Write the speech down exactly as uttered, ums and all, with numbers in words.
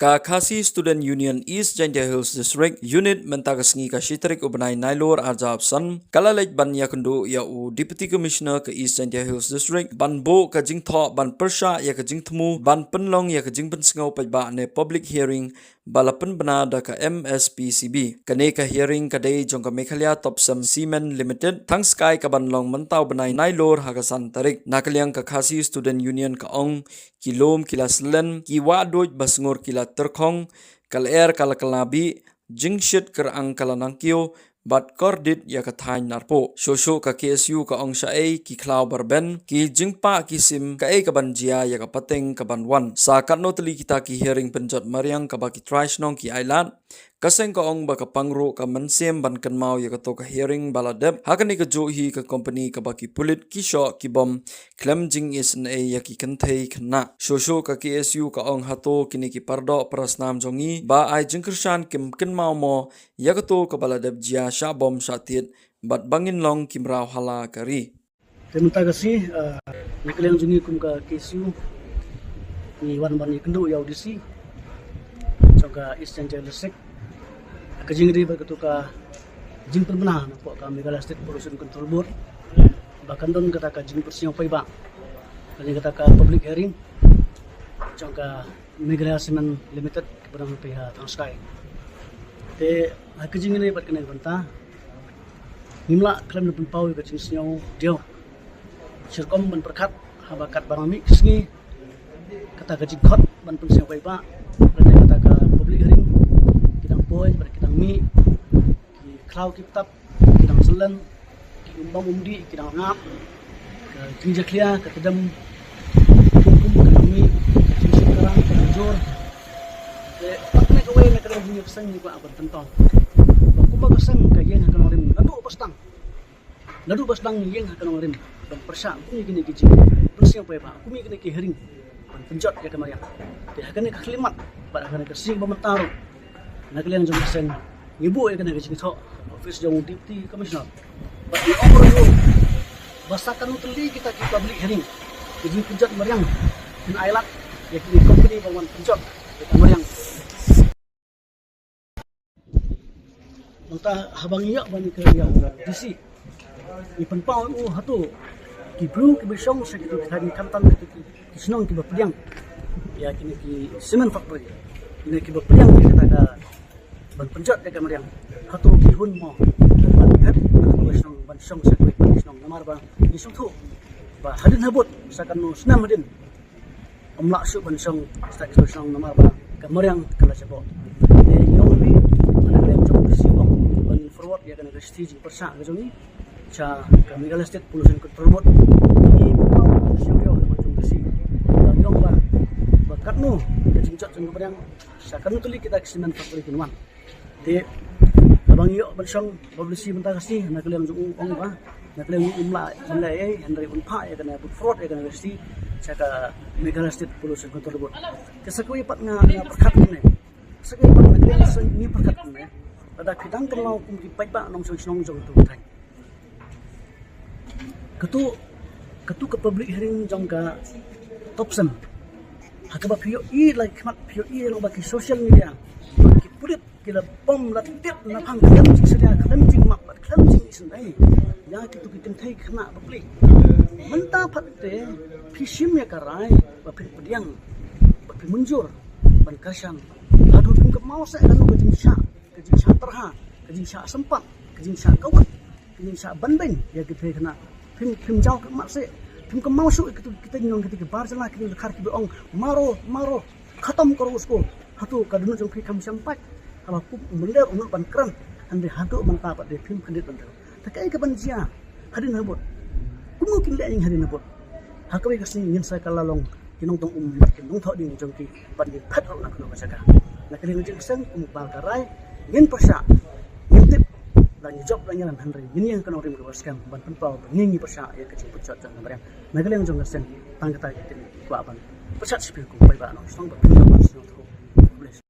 Ka Khasi Student Union East Jaintia Hills District Unit mynta ka sngi ka shi tarik u bnai Nailur arhajar arphew san ka la leit ban ïakynduh ïa u Deputy Commissioner ka East Jaintia Hills District ban buh ka jingthoh ban pyrshah ïa ka jingthmu ban pynlong ïa ka jingpynsngew paidbah ne public hearing ba la pynbna da ka M S P C B. Kane ka hearing ka dei jong ka Meghalaya Topcem Cement Limited, tang skai ka ban long mynta u bnai Nailur ha ka san tarik. Na ka liang ka Khasi Student Union ka ong ki lum ki la slen, ki wah duid ba sngur ki la tyrkhong, ka lyer ka la kylla bih, jingshit kyrang ka la nangkiew, bad kordit ïa ka thaiñ narpuh. Shuh shuh ka K S U ka ong shaei ki khlaw ba rben, ki jingpah ki sim kaei ka ban jia ïa ka pateng ka ban wan. Sa katno tylli kita ki hearing pynjot mariang kaba ki trai shnong ki ailad, ka seng ka ong ba ka pang ruh ka mynsiem ban kynmaw ïa kato ka hearing ba la dep. Ha kane kajuh hi ka kompani kaba ki pulit ki shoh ki bom khlem jingisynei ïa ki kynthei khynnah. Shuh shuh ka K S U ka ong hato kine ki paradoh parasnam jong ngi ba ai jingkyrshan kim kynmaw mo ïa kato kaba la dep jia shah bom shah tied bad ba ngin long ki mraw hala ka ri. Te mynta ka sngi, eh, na ka liang jong ngi kum ka K S U ngi wan ban ïakynduh ïa u D C jong ka East Jaintia Hills District. Ka jingïadei bad kato ka jingpynbna na pdeng ka Meghalaya State Pollution Control Board ba kan don kata ka jingpynsngew paidbah, kane kata ka public hearing jong ka Meghalaya Cement Limited kaba dang pynlong ha Thangskai. Te ha ka jingïadei bad kane ka bynta ngim lah khlem da pynpaw ïa ka jingsngew diaw. Shi rukom ban pyrkhat haba katba dang mih ka sngi, kata ka jingkhot ban pynsngew paidbah, kata ka public hearing, ki dang poi bad ki dang mih, ki khlaw ki btap ki dang syllen, ki um bam um dih ki dang rngap, ka jingjakhlia ka tdem, ki kum ka dang mih, ka jingshit kyrang ka dang jur. Te pat kane kawei na ka liang jong ngi ka seng ngi kwah ban pynpaw ba kumba ka seng ka ïeng ha ka nongrim naduh ba sdang, naduh ba sdang ïeng ha ka nongrim ban pyrshah kum kine ki jingpynsngew paidbah, kum kine ki hearing ban pynjot ïa ka mariang. Te ha kane ka khyllipmat bad ha kane ka sngi ba mynta ruh, na ka liang jong ka seng ngi buh ïa kane ka jingthoh office jong u Deputy Commissioner. Bad ngi ong ruh ba sa katno tylli kita ki public hearing, ki jingpynjot mariang, kin ailad ïa kine ki company ba wan pynjot ïa ka mariang. Nangta haba ngi ïoh ban ïakren ïa u D C, ngi pynpaw ïa u hato ki briew kiba shong sha kito ki thaiñ, khamtam kito ki shnong kiba pdiang ïa kine ki cement factory, kine kiba pdiang ïa kata ka ban pynjot ïa ka mariang, hato ki hun mo ban phet na kito ki shnong ban shong sha kito ki shnong, namar ba ngi sngewthuh ba hadien habud sa katno snem hadien ym lah shuh ban shong sha kito ki shnong namar ba ka mariang ka la jaboh. Te ngi ong ïa phi, na ka liang jong u D C ong ban forward ïa kane ka shithi jingpyrshah ka jong ngi sha ka Meghalaya State Pollution Control Board. Ngi pynpaw ïa ka shithi jong u D C, ngi ong ba, ba katno ka jingjot jong ka mariang, sa katno tylli kita ki cement factory kin wan. Te haba ngi ïoh ban shong bad u D C mynta ka sngi, na ka liang jong u ong ba na ka liang jong u um lah ban leh ei ei, hynrei un phah ïa kane, bud forward ïa kane ka shithi sha ka Meghalaya State Pollution Control Board. Te sa kawei pat nga, nga pyrkhat kumne, sa kawei pat na ka liang jong ngi pyrkhat kumne, lada phi dang kynmaw kum ki paidbah nongshong shnong jong kito ki thaiñ, kato, kato ka public hearing jong ka Topcem, ha kaba phi ïohi la ki khmat, phi ïohi la ba ki social media, ki pulit ki la bom la tip na phang khlem jingsalia, khlem jingmap bad khlem jingisynei ïa kito ki kynthei khynnah bapli. Mynta pat te phi shim ïa ka rai ba phin pdiang, ba phin mynjur ban kyrshan. Haduh phim kynmaw seh kano ka jingshah, ka jingshah tyrha, ka jingshah sympat, ka jingshah kawut, ka jingshah ban beiñ ïa ki kynthei khynnah. Phim, phim jaw khmat seh, phim kynmaw shuh ïa kito ki kynthei nong, kito ki bar jylla, kito ki dkhar kiba ong maro, maro, khatam karo usko. Hato ka dohnud jong phi kam shym pait? Haba kum u mynder u nud ban kren, hynrei haduh mynta pat de phim khyndiat ban kren. Te kaei ka ban jia hadien habud? Kumno kin leh ïing hadien habud? Ha kawei ka sngi ngin sa kylla long ki nongtong um bad ki nongthoh ding jong ki ban ïeng phet ruh na kano ka jaka. Na ka liang jong ka seng kum ba ka rai ngin pyrshah, ngin tip, la ngi jop la ngi ran, hynrei ngin ïeng ha ka nongrim kaba skhem ban pynpaw ba ngi ngi pyrshah ïa ka jingpynjot jong ka mariang. Na ka liang jong ka seng tang kata ka ktien kwah ban pyrshah sha phi kum paidbah nongshong ba pynjot ban sngewthuh.